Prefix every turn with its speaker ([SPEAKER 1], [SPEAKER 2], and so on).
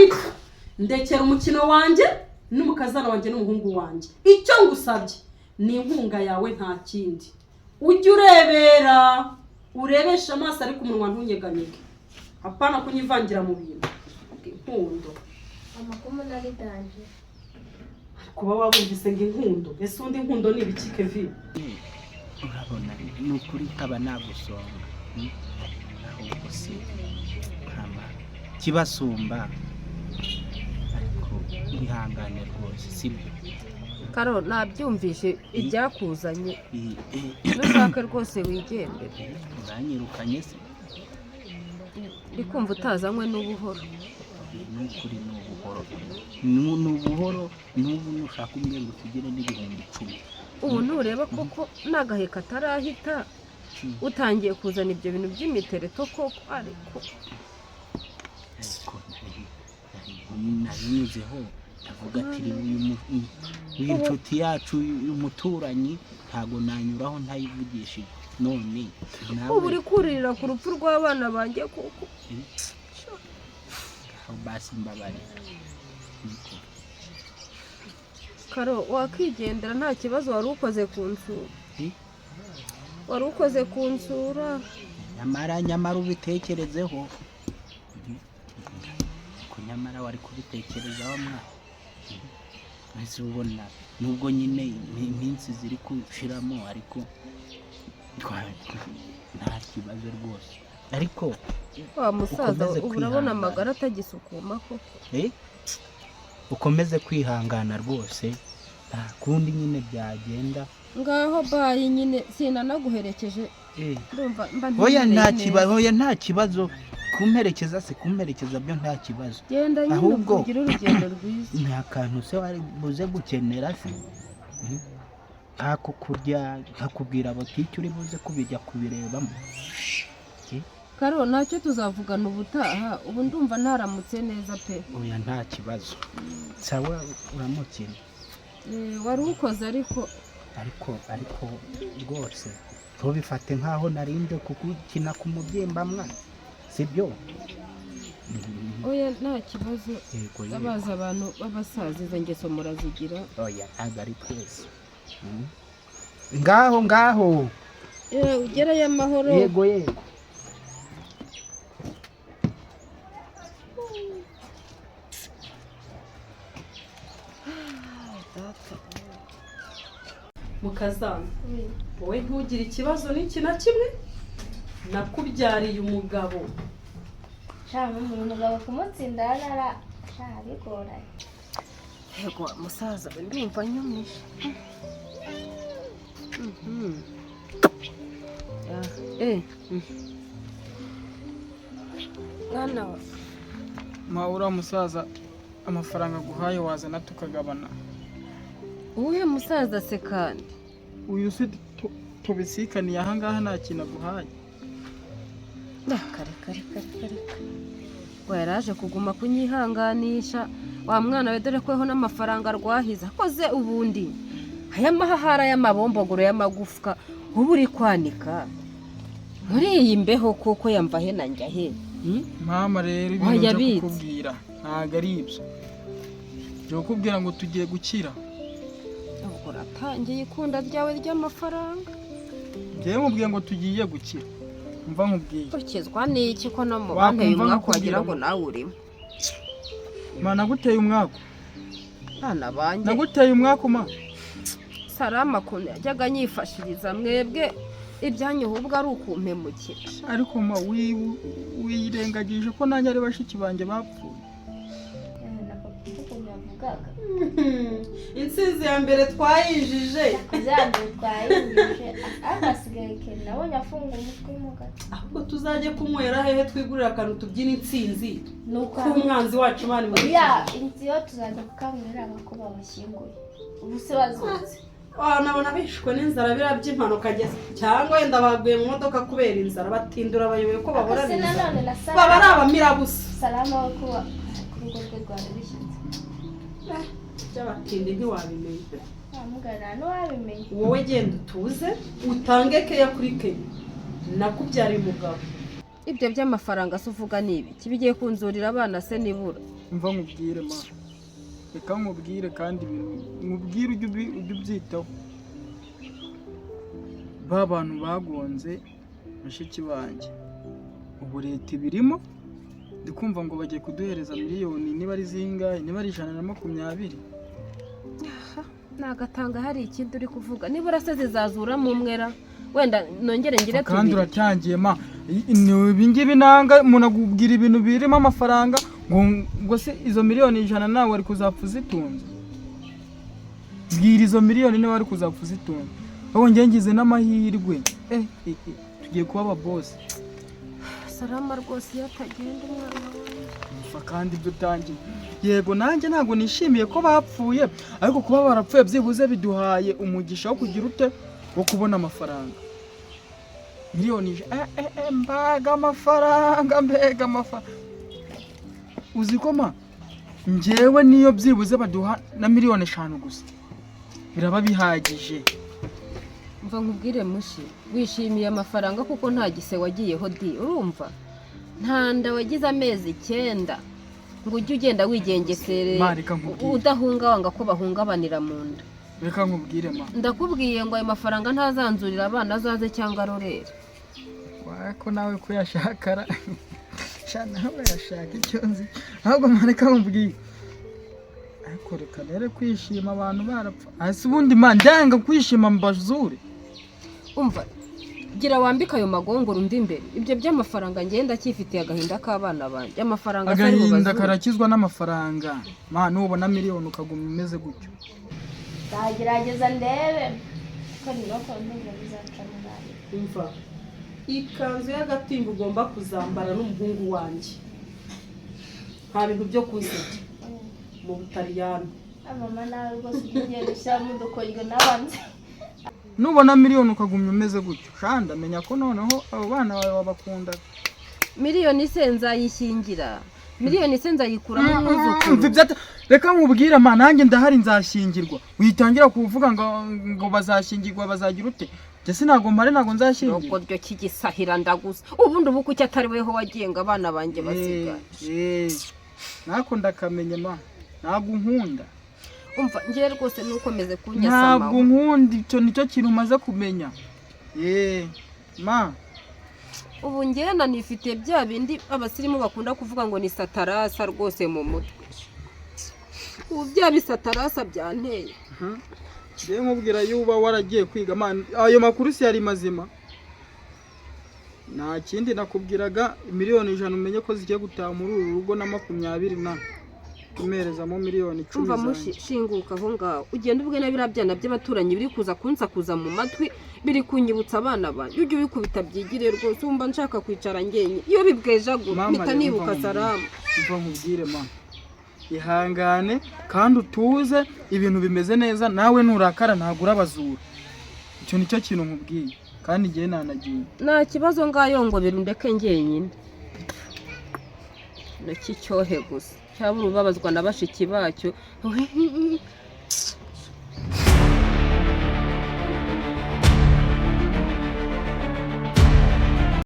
[SPEAKER 1] Turabipfa. Ndekera umukino wanjye n'umukazana wanjye n'umuhungu wanjye. Icyo ngusabye ni inkunga yawe, nta kindi. Ujye urebera, urebeshe amaso, ariko umunwa ntunyeganyege. Apana kunyivangira mu bintu. Inkundo.
[SPEAKER 2] Amakuru nari danger.
[SPEAKER 1] Kuba wabumvise ngo inkundo, ese undi inkundo ni ibiki, Kevin?
[SPEAKER 3] Urabona, ni ukuri nkaba nagusonga, Ahubwo se nkaba kibasumba, ariko wihangane rwose, sibyo?
[SPEAKER 4] Karo, nabyumvishe ibyakuzanye. Nushake rwose wigendere.
[SPEAKER 3] Uranyirukanye se?
[SPEAKER 4] Ndi kumva utazanywe n'ubuhoro.
[SPEAKER 3] Ni ukuri, ni ubuhoro, ni ubuhoro. N'ubu nushaka umwe ngo tugire n'10,000.
[SPEAKER 4] Ubu ntureba koko n'agahe katarahita, utangiye kuzana ibyo bintu by'imitereto koko? Ariko
[SPEAKER 3] Ariko nari nyuzeho, ndavuga ati uyu inshuti yacu y'umuturanyi ntabwo nanyuraho ntayivugishije. None nawe
[SPEAKER 4] Ubu uri kuririra ku rupfu rw'abana banjye koko?
[SPEAKER 3] Aho basi mbabarira. Niko.
[SPEAKER 4] Karo, wakigendera, nta kibazo. Wari ukoze ku nsura.
[SPEAKER 3] Eh?
[SPEAKER 4] Wari ukoze ku nsura.
[SPEAKER 3] Nyamara ubitekerezeho. Ariko nyamara wari kubitekerezaho mwa. Ese ubona nubwo nyine iminsi ziri gushiramo, ariko nta kibazo rwose, ariko
[SPEAKER 4] Wa musaza,
[SPEAKER 3] ukomeze
[SPEAKER 4] ubu urabona
[SPEAKER 3] kwihangana.
[SPEAKER 4] amagara atagisukuma koko?
[SPEAKER 3] Eh? Ukomeze kwihangana rwose, nta kundi nyine byagenda.
[SPEAKER 4] Ngaho bayi nyine, sinanaguherekeje. Ndumva mba
[SPEAKER 3] Oya, nta
[SPEAKER 4] ntimereye
[SPEAKER 3] kibazo.
[SPEAKER 4] neza.
[SPEAKER 3] Oya, nta kibazo. Kumperekeza se, kumperekeza byo nta kibazo.
[SPEAKER 4] Genda nyine.
[SPEAKER 3] Ahubwo
[SPEAKER 4] ugire urugendo rwiza.
[SPEAKER 3] Nta kantu se wari buze gukenera se? Nk'ako kurya, nkakubwira botike uri buze kubijya kubirebamo?
[SPEAKER 4] Karo, ntacyo, tuzavugana ubutaha. Ubu ndumva ntaramutse neza pe.
[SPEAKER 3] Oya, nta kibazo, sawa, uramukina.
[SPEAKER 4] Eh, wari ukoze ariko.
[SPEAKER 3] Ariko rwose ntubifate nk'aho narinde kugukina ku mubyimba mwa, sibyo?
[SPEAKER 4] Oya, nta kibazo.
[SPEAKER 3] Yego.
[SPEAKER 4] Abazi abantu b'abasaza izo ngeso murazigira.
[SPEAKER 3] Oya, ntabwo ari twese. Ngaho ngaho.
[SPEAKER 4] Eh, ugereyo amahoro.
[SPEAKER 3] Yego.
[SPEAKER 1] Mukazana, wowe ntugire ikibazo n'iki na kimwe. Nakubyariye umugabo.
[SPEAKER 2] Sha, uyu mugabo kumutsinda yarara sha bigoranye.
[SPEAKER 4] Yego musaza we, ndumva nyumije. Ah, eh. Mwana wa
[SPEAKER 5] Ma, uriya musaza amafaranga aguhaye wazana tukagabana.
[SPEAKER 4] Uwuhe musaza se kandi?
[SPEAKER 5] Uyu si tubisikaniye ahangaha, nta kintu aguhaye.
[SPEAKER 4] Ah, kare kare kare kare ngo yaraje kuguma kunyihanganisha wa mwana we, dore ko weho n'amafaranga rwahize akoze. Ubundi aya mahahara y'amabombogoro y'amagufwa uba uri kwanika muri iyi mbeho kuko yamva he na njya he?
[SPEAKER 5] Mama, rero ibintu nje
[SPEAKER 4] Wayabitse.
[SPEAKER 5] kukubwira ntabwo ari ibyo. Nje kukubwira ngo tugiye gukira.
[SPEAKER 4] Ubwo uratangiye ikunda ryawe ry'amafaranga.
[SPEAKER 5] Njyewe mubwiye ngo tugiye gukira, mva nkubwiye.
[SPEAKER 4] Ukizwa n'iki ko no mu
[SPEAKER 5] Wakumva
[SPEAKER 4] banteye umwaku
[SPEAKER 5] nkakubwira
[SPEAKER 4] wagira ngo
[SPEAKER 5] ngo-
[SPEAKER 4] nawe urimo?
[SPEAKER 5] Ma, naguteye umwaku.
[SPEAKER 4] Bana banjye.
[SPEAKER 5] Naguteye umwaku, ma.
[SPEAKER 4] Salama ukuntu yajyaga anyifashiriza, mwebwe ibyanyu ahubwo ari ukumpemukira.
[SPEAKER 5] Ariko ma, wirengagije ko nanjye ari bashiki banjye bapfuye.
[SPEAKER 2] Na papa ukuntu yavugaga.
[SPEAKER 1] Intsinzi ya mbere twayinjije.
[SPEAKER 2] Byanze twayinjije, ariko asigaye kera nabonye afunga umutwe mo gato.
[SPEAKER 1] Ahubwo tuzajye kunywera hehe, twigurire akantu, tubyine intsinzi
[SPEAKER 2] Ni uko
[SPEAKER 1] k'umwanzi wacu Imana
[SPEAKER 2] Oya,
[SPEAKER 1] imurikije.
[SPEAKER 2] inzu yo tuzajya kukanywera ko babashyinguye, ubu se bazutse.
[SPEAKER 1] Nabona bishwe n'inzara, biriya by'impanuka ngeze, cyangwa wenda baguye mu modoka kubera inzara, batindura bayobewe ko bahorana
[SPEAKER 2] Se
[SPEAKER 1] inzara.
[SPEAKER 2] nanone na
[SPEAKER 1] Baba ari
[SPEAKER 2] Salama.
[SPEAKER 1] abamirabusa.
[SPEAKER 2] Salama we, kuba ku rugo rwe rwari rushyitse.
[SPEAKER 1] By'abatindi ntiwabimenya.
[SPEAKER 2] Wamugana ntiwabimenya.
[SPEAKER 1] Wowe genda utuze, utange keya kuri keya. Nakubyariye umugabo.
[SPEAKER 4] Ibyo by'amafaranga se uvuga ni ibiki bigiye kunzurira abana se nibura?
[SPEAKER 5] Mva nkubwire ma, reka nkubwire kandi ibintu nkubwire ujye ubyitaho. Ba bantu bagonze bashiki banjye, ubu leta ibirimo, ndi kumva ngo bagiye kuduhereza miliyoni, niba ari zingahe, niba ari 120.
[SPEAKER 4] Nagatanga hari ikindi uri kuvuga, nibura se zizazuramo umwera, wenda nongere ngire
[SPEAKER 5] Kandi
[SPEAKER 4] tubiri.
[SPEAKER 5] Uratangiye ma. Ni ibingibi nanga, umuntu akubwira ibintu birimo amafaranga ngo se izo miliyoni 100 nawe wari kuzapfa uzitunze? Bwira, izo miliyoni niba wari kuzapfa uzitunze? Ahubwo njye ngize n'amahirwe, tugiye kuba ababosi.
[SPEAKER 4] Salama rwose iyo atagenda umwana wanjye.
[SPEAKER 5] Umva kandi ibyo utangiye. Yego, nanjye ntabwo nishimiye ko bapfuye, ariko kuba barapfuye byibuze biduhaye umugisha wo kugira ute, wo kubona amafaranga miliyoni 100. Mbaga amafaranga, mbega amafaranga! Uzi ko ma njyewe niyo byibuze baduha na miliyoni 5 gusa biraba bihagije.
[SPEAKER 4] Mva nkubwire mushi, wishimiye amafaranga kuko nta gise wagiyeho di, urumva? Nta nda wagize amezi 9 ngo ujye ugenda wigengesereye.
[SPEAKER 5] Ma, reka nkubwire.
[SPEAKER 4] Udahunga wanga ko bahungabanira mu nda.
[SPEAKER 5] Reka nkubwire ma.
[SPEAKER 4] Ndakubwiye ngo ayo mafaranga ntazanzurira abana, azaze cyangwa arorere.
[SPEAKER 5] Ko nawe kuyashakara sha, nawe urashaka icyo nzi. Ahubwo ma, reka nkubwire, ariko reka rero kwishima abantu barapfa hasi ubundi ma, ndanga kwishima mbazure.
[SPEAKER 4] Umva, gira wambike ayo magongoro undi imbere. Ibyo by'amafaranga ngenda cyifitiye agahinda k'abana banjye, amafaranga atari
[SPEAKER 5] Agahinda
[SPEAKER 4] bubazure.
[SPEAKER 5] karakizwa n'amafaranga ma, nubona miliyoni ukaguma umeze gutyo.
[SPEAKER 2] Nzagerageza ndebe ko nibakora, ndumva bizacamo nabi.
[SPEAKER 1] Umva, ikanzu y'agatimba ugomba kuzambara n'umuhungu wanjye, nta bintu byo kunsebya mu Butaliyani.
[SPEAKER 2] Ah, mama, nawe rwose ujya ugenda ushyiramo udukoryo n'abandi.
[SPEAKER 5] Nubona miliyoni ukagumya umeze gutyo, shanda menya ko noneho abo bana bawe wabakundaga.
[SPEAKER 4] Miliyoni se nzayishyingira? Miliyoni se nzayikuramo umwuzukuru?
[SPEAKER 5] Umva reka nkubwire ma, nanjye ndahari, nzashyingirwa. Witangira kuvuga ngo bazashyingirwa, bazagira ute? Njye sinabwo mpari, ntabwo nzashyingirwa.
[SPEAKER 4] Urugo cy'igisahira ndagusa ubundi ubu kuki atari weho wagiye ngo abana banjye basigare?
[SPEAKER 5] Eh, nako ndakamenya ma, ntabwo unkunda.
[SPEAKER 4] Umva, ngewe rwose nukomeze kunyasama.
[SPEAKER 5] Ntabwo unkunda, icyo nicyo kintu umaze kumenya ye ma.
[SPEAKER 4] Ubu ngewe nanifitiye bya bindi abasirimu bakunda kuvuga ngo ni satarasa rwose mu mutwe, ubu bya bisatarasa byanteye.
[SPEAKER 5] Ngiye nkubwira yuba waragiye kwiga ma, ayo makuru si yari mazima. Nta kindi nakubwiraga, miliyoni 100 umenye ko zigiye gutaha muri uru rugo, na 20 na kumerezamo miliyoni 10
[SPEAKER 4] Umva mushi,
[SPEAKER 5] zanjye.
[SPEAKER 4] shinguka aho ngaho ugenda ubwe na biriya byana by'abaturanyi biri kuza kunsakuza mu matwi, biri kunyibutsa abana banjye. Ujye ubikubita byigire rwose, wumva nshaka kwicara njyenyine iyo bibwejagura.
[SPEAKER 5] Mama,
[SPEAKER 4] Mpita
[SPEAKER 5] rero
[SPEAKER 4] nibuka
[SPEAKER 5] umva nkubwire.
[SPEAKER 4] Salamu.
[SPEAKER 5] Umva nkubwire ma, ihangane kandi utuze, ibintu bimeze neza. Nawe nurakara ntabwo urabazura, icyo nicyo kintu nkubwiye, kandi igihe nanagiye.
[SPEAKER 4] Nta kibazo, ngayo ngo birundeke njyenyine ntoki cyohe gusa cyabura ubabazwa na bashiki bacyo.